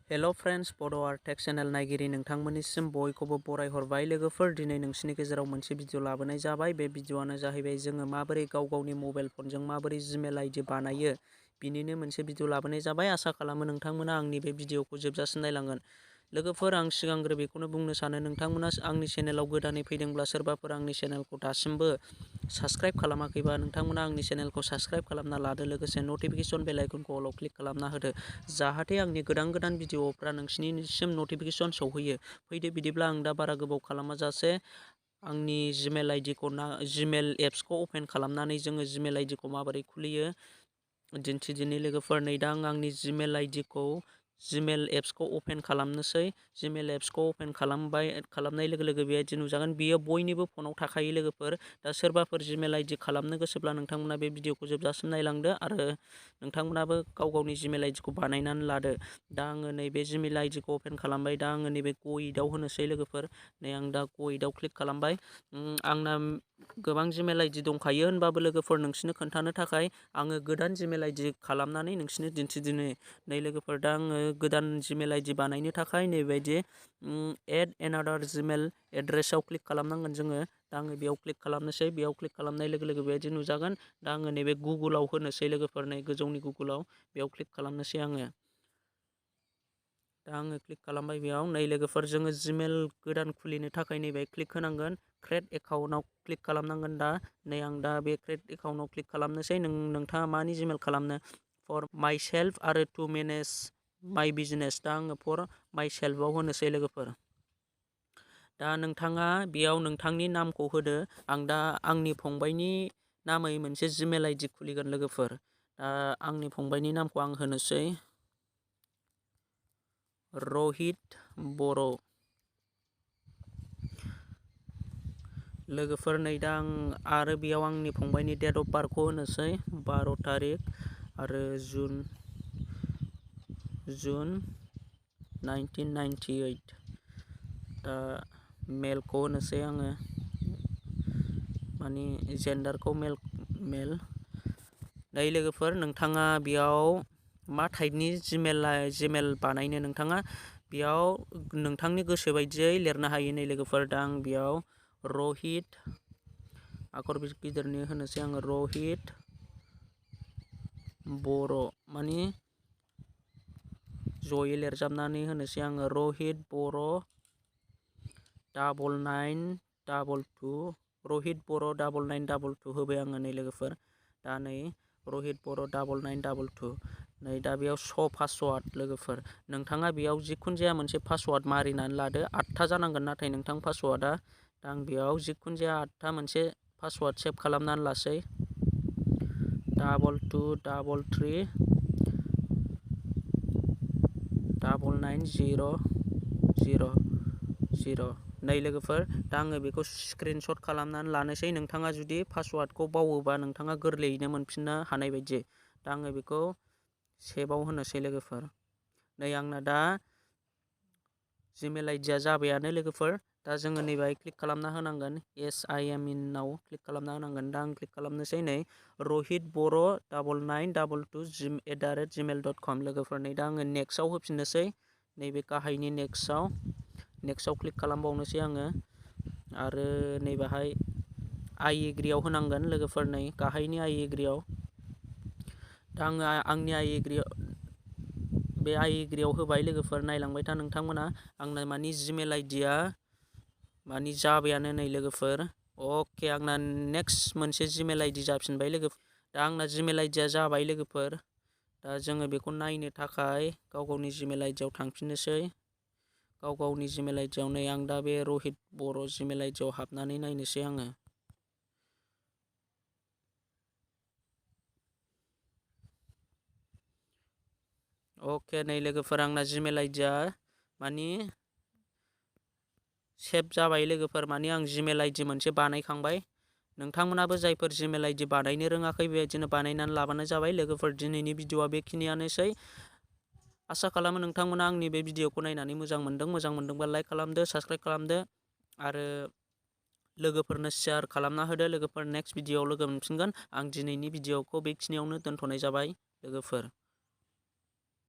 Hello friends, बड'आर्टेक channel नायगिरि नोंथांमोननिसिम बयखौबो बरायहरबाय। लोगोफोर, दिनै नोंसिनि गेजेराव मोनसे भिडिअ लाबोनाय जाबाय। बे भिडिअआनो जाहैबाय जोङो माबोरै गाव गावनि मबाइल फनजों माबोरै जीमेल आइडि बानायो बिनिनो मोनसे भिडिअ लाबोनाय जाबाय। आसा खालामो नोंथांमोना आंनि बे भिडिअखौ जोबजासिम नायलांगोन। लोगोफोर, आं सिगांग्रो बेखौनो बुंनो सानो, नोंथांमोना आंनि चेनेलाव गोदानै फैदोंब्ला सोरबाफोर आंनि चेनेलखौ दासिमबो साबस्क्राइब खालामाखैबा नोंथांमोना आंनि चेनेलखौ साबस्क्राइब खालामना लादो। लोगोसे नटिफिकेशन बेल आइकनखौ अलाव क्लिक खालामना होदो, जाहाथे आंनि गोदान भिडिअफ्रा नोंसिनिसिम नटिफिकेशन सौहैयो। फैदो बिदिब्ला आं दा बारा गोबाव खालामाजासे आंनि जीमेल आइडिखौ जीमेल एप्सखौ अपेन खालामनानै जोङो जीमेल आइडिखौ माबोरै खुलियो दिन्थिदिनि। लोगोफोर, नै दा आं आंनि जीमेल आइडिखौ जीमेल एप्सखौ अपेन खालामनोसै। जीमेल एप्सखौ अपेन खालामनाय लोगो लोगो बेबायदि नुजागोन। बियो बयनिबो फनाव थाखायो। लोगोफोर, दा सोरबाफोर जीमेल आइडि खालामनो गोसोब्ला नोंथांमोना बे भिडिअखौ जोबजासिम नायलांदो आरो नोंथांमोनाबो गाव गावनि जीमेल आइडिखौ बानायनानै लादो। दा आङो नैबे जीमेल आइडिखौ अपेन खालामबाय। दा आङो नैबे ग'इटआव होनोसै। लोगोफोर, नै आं दा ग'इटआव क्लिक खालामबाय। आंना गोबां जीमेल आइडि दंखायो, होनबाबो लोगोफोर नोंसिनो खोन्थानो थाखाय आङो गोदान जीमेल आइडि खालामनानै नोंसिनो दिन्थिदिनि। नै लोगोफोर, दा आङो गोदान जीमेल आइडि बानायनो थाखाय नैबायदि एड एनादार जीमेल एड्रेसाव क्लिक खालामनांगोन जोङो। दा आङो बेयाव क्लिक खालामनोसै। बेयाव क्लिक खालामनाय लोगो लोगो बेबायदि नुजागोन। दा आङो नैबे गुगोलाव होनोसै। लोगोफोर, नै गोजौनि गुगोलाव बेयाव क्लिक खालामनोसै आङो। दा आङो क्लिक खालामबाय बेयाव। नै लोगोफोर, जोङो जीमेल गोदान खुलिनो थाखाय नैबे क्लिक होनांगोन। क्रिएट एकाउन्टआव क्लिक खालामनांगोन। दा नै आं दा बे क्रिएट एकाउन्टआव क्लिक खालामनोसै। नोंथाङा मानि जीमेल खालामनो? फर माइ सेल्फ आरो टु मेनेज माइ बिजनेस। दा आङो फर माइ सेल्फआव होनोसै। लोगोफोर, दा नोंथाङा बेयाव नोंथांनि नामखौ होदो। आं दा आंनि फंबायनि नामै मोनसे जीमेल आइडि खुलिगोन। लोगोफोर, दा आंनि फंबायनि नामखौ आं होनोसै रहित बर'। लोगोफोर, नै दा आं आरो बेयाव आंनि फंबायनि डेट अफ बार्थखौ होनोसै 12 तारिख आरो जुन 1998। दा मेलखौ होनोसै आङो, माने जेन्डारखौ मेल। नै लोगोफोर, नोंथाङा बेयाव मा टाइपनि जीमेल बानायनो नोंथाङा बेयाव नोंथांनि गोसो बायदियै लिरनो हायो। नै लोगोफोर, दा आं बेयाव रहित आखर गिदिरनि होनोसै आङो रहित बर', माने जयै लिरजाबनानै होनोसै आङो रहित बर' 9922 रहित बर' 9922 होबाय आङो। नै लोगोफोर, दा नै रहित बर' 9922। नै दा बेयाव पासवार्ड। लोगोफोर, नोंथाङा बेयाव जिखुनु जाया मोनसे पासवार्ड मारिनानै लादो। 8था जानांगोन नाथाय नोंथां पासवार्डआ। दा आं बेयाव जिखुनु जाया 8था मोनसे पासवार्ड सेभ खालामनानै लासै। 2233 99000। नै लोगोफोर, दा आङो बेखौ स्क्रिनशट खालामनानै लानोसै। नोंथाङा जुदि पासवार्डखौ बावोबा नोंथाङा गोरलैयैनो मोनफिननो हानाय बायदि। दा आङो बेखौ सेभआव होनोसै। लोगोफोर, नै आंना दा जीमेल आइडिया जाबायानो। लोगोफोर, दा जोङो नैबेहाय क्लिक खालामना होनांगोन। येस आइ एम इनआव क्लिक खालामना होनांगोन। दा आं क्लिक खालामनोसै। नै रहित बर' 9922@gmail.com। लोगोफोर, नै दा आङो नेक्स्टआव होफिननोसै। नैबे गाहायनि नेक्स्टआव क्लिक खालामबावनोसै आङो आरो नैबेहाय आइ एग्रियाव होनांगोन। लोगोफोर, नै गाहायनि आइ एग्रियाव। दा आङो आंनि बे आइ एग्रियाव होबाय। लोगोफोर, नायलांबाय था नोंथांमोना। आंना मानि जीमेल आइडिया मानि जाबायानो। नै लोगोफोर, अके, आंना नेक्स्ट मोनसे जीमेल आइडि जाफिनबाय। लोगोफोर, दा आंना जीमेल आइडिया जाबाय। लोगोफोर, दा जोङो बेखौ नायनो थाखाय गाव गावनि जीमेल आइडियाव थांफिननोसै। गाव गावनि जीमेल आइडियाव नै आं दा बे रहित बर' जीमेल आइडियाव हाबनानै नायनोसै आङो। अके, नै लोगोफोर, आंना जीमेल आइडिया मानि सेभ जाबाय। लोगोफोर, मानि आं जीमेल आइडि मोनसे बानायखांबाय। नोंथांमोनाबो जायफोर जीमेल आइडि बानायनो रोङाखै बेबायदिनो बानायनानै लाबानो जाबाय। लोगोफोर, दिनैनि भिडिअआ बेखिनियानोसै। आसा खालामो नोंथांमोना आंनि बे भिडिअखौ नायनानै मोजां मोनदोंबा लाइक खालामदो, साबस्क्राइब खालामदो आरो लोगोफोरनो शेयार खालामना होदो। लोगोफोर, नेक्स्ट भिडिअआव लोगो मोनफिनगोन। आं दिनैनि भिडिअखौ बेखिनियावनो दोनथ'नाय जाबाय। लोगोफोर।